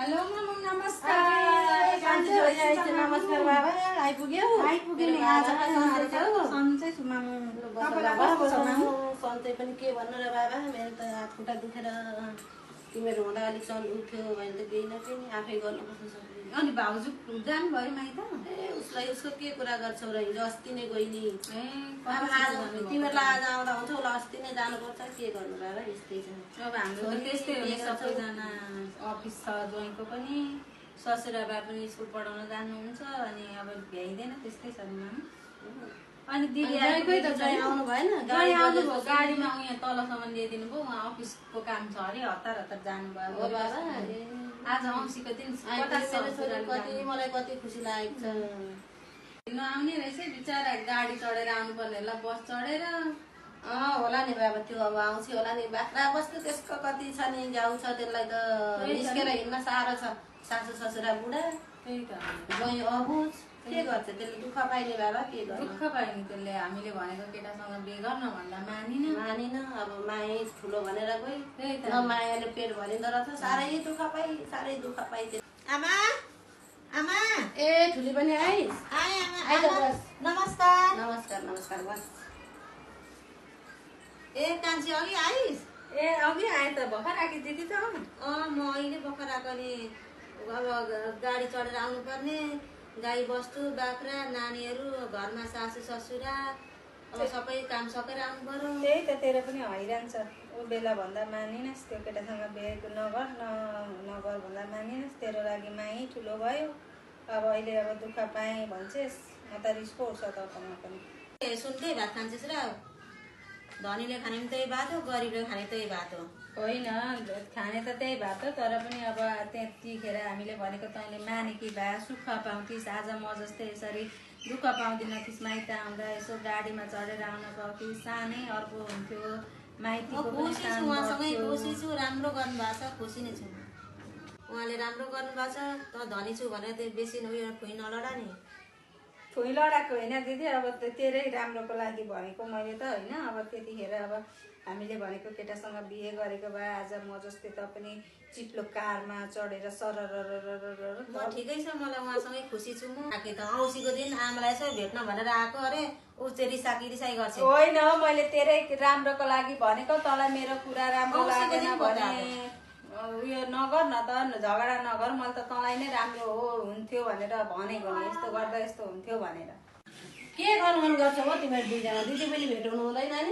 Hello मामु नमस्कार। नमस्कार बाबा आइपुग्यो आइपुग्यो नि आज सन्चै छु मामु। तपाईलाई कस्तो छ मामु? सन्चै पनि के भन्नु र बाबा, मेरो त हात खुट्टा दुखेर तिमीहरू हुँदा अलिक सन उठ्यो भने त केही न केही आफै गर्नु पर्छ सबै। अनि भाउजू जानु भयो माइत? ए उसलाई उसको के कुरा गर्छौ र, हिजो अस्ति नै गइनी। ए आज तिमीहरूलाई आज आउँदा हुन्छ होला, अस्ति नै जानुपर्छ, के गर्नु बाबा, यस्तै छ। अब हाम्रो त त्यस्तै हो नि, सबैजना अफिस छ, ज्वाइँको पनि ससुराबा पनि स्कुल पढाउन जानुहुन्छ, अनि अब भ्याइँदैन, त्यस्तै छ नि मामु। अनि दिदी आउनु भएन? आउनुभयो, गाडीमा यहाँ तलसम्म ल्याइदिनु भयो, उहाँ अफिसको काम छ अरे, हतार हतार जानुभयो बाबा। आज औँसीको दिन मलाई कति खुसी लागेको छ। नआउने रहेछ बिचरा, गाडी चढेर आउनु पर्नेहरूलाई बस चढेर। होला नि बाबा, त्यो अब आउँछ होला नि। बाख्रा बस्नु त्यसको कति छ नि, जाउ छ, त्यसलाई त निस्केर हिँड्न साह्रो छ। सासू ससुरा बुढा, त्यही त ज्वाइँ अबुझ, के गर्छ त्यसले, दुःख पाइने बाबा, के गर्छ। दुःख पाइने त्यसले, हामीले भनेको केटासँग बिहे गर्न भन्दा मानिन। अब माया ठुलो भनेर गई, त्यही त न मायाले पेट भरिँदो रहेछ। साह्रै दुःख पाइ। आमा आमा ए ठुली पनि आइस? आए आमा आइज बस। नमस्कार नमस्कार बस। ए कान्छी अघि आइस? ए अघि आए त भर्खर आएकी दिदी त। म अहिले भर्खर आएको नि। अब गाडी चढेर आउनुपर्ने, गाई बस्तु बाख्रा नानीहरू, घरमा सासू ससुरा, अब सबै काम सकेर आउनु पर्यो। त्यही त तेरो पनि हैरान छ। ऊ बेला भन्दा मानिनस्, त्यो केटासँग बिहे नगर भन्दा मानिनस्। तेरो लागि माई ठुलो भयो, अब अहिले अब दुःख पाएँ भन्छेस्, म त रिसको उठ्छ तपाईँमा पनि। सुन्दै भात खान्छस् र? धनीले खाने पनि त्यही भात हो, गरिबले खाने त्यही भात हो। होइन, खाने त त्यही भात हो, तर पनि अब त्यतिखेर हामीले भनेको तैँले मानेकी भए सुख पाउँथिस्। आज म जस्तै यसरी दुःख पाउँदिन थिस्, माइत आउँदा यसो गाडीमा चढेर आउन पाउँथिस्, सानै अर्को हुन्थ्यो, माइतीको पनि खुसी छु, उहाँसँगै खुसी छु। राम्रो गर्नुभएको छ, खुसी नै छु। उहाँले राम्रो गर्नुभएको छ। त धनी छु भनेर त्यो बेसी उयो खुइ नलडा नि। खुइ लडाएको होइन दिदी, अब तेरै राम्रोको लागि भनेको मैले त होइन। अब त्यतिखेर अब हामीले भनेको केटासँग बिहे गरेको भए आज म जस्तै त पनि चिप्लो कारमा चढेर म ठिकै छ, मलाई उहाँसँगै खुसी छु म। आके त औँसीको दिन आमालाई यसो भेट्न भनेर आएको अरे, ऊ चाहिँ रिसाई गर्छ। होइन, मैले तेरै राम्रोको लागि भनेको, तँलाई मेरो कुरा राम्रो लागेन भने उयो नगर न त, झगडा नगर। मैले त तँलाई नै राम्रो हो हुन्थ्यो भनेर भनेको नि, यस्तो गर्दा यस्तो हुन्थ्यो भनेर। के गर्नु मन गर्छ हो तिमीहरू दुईजना? दिदी पनि भेटाउनु हुँदैन नि?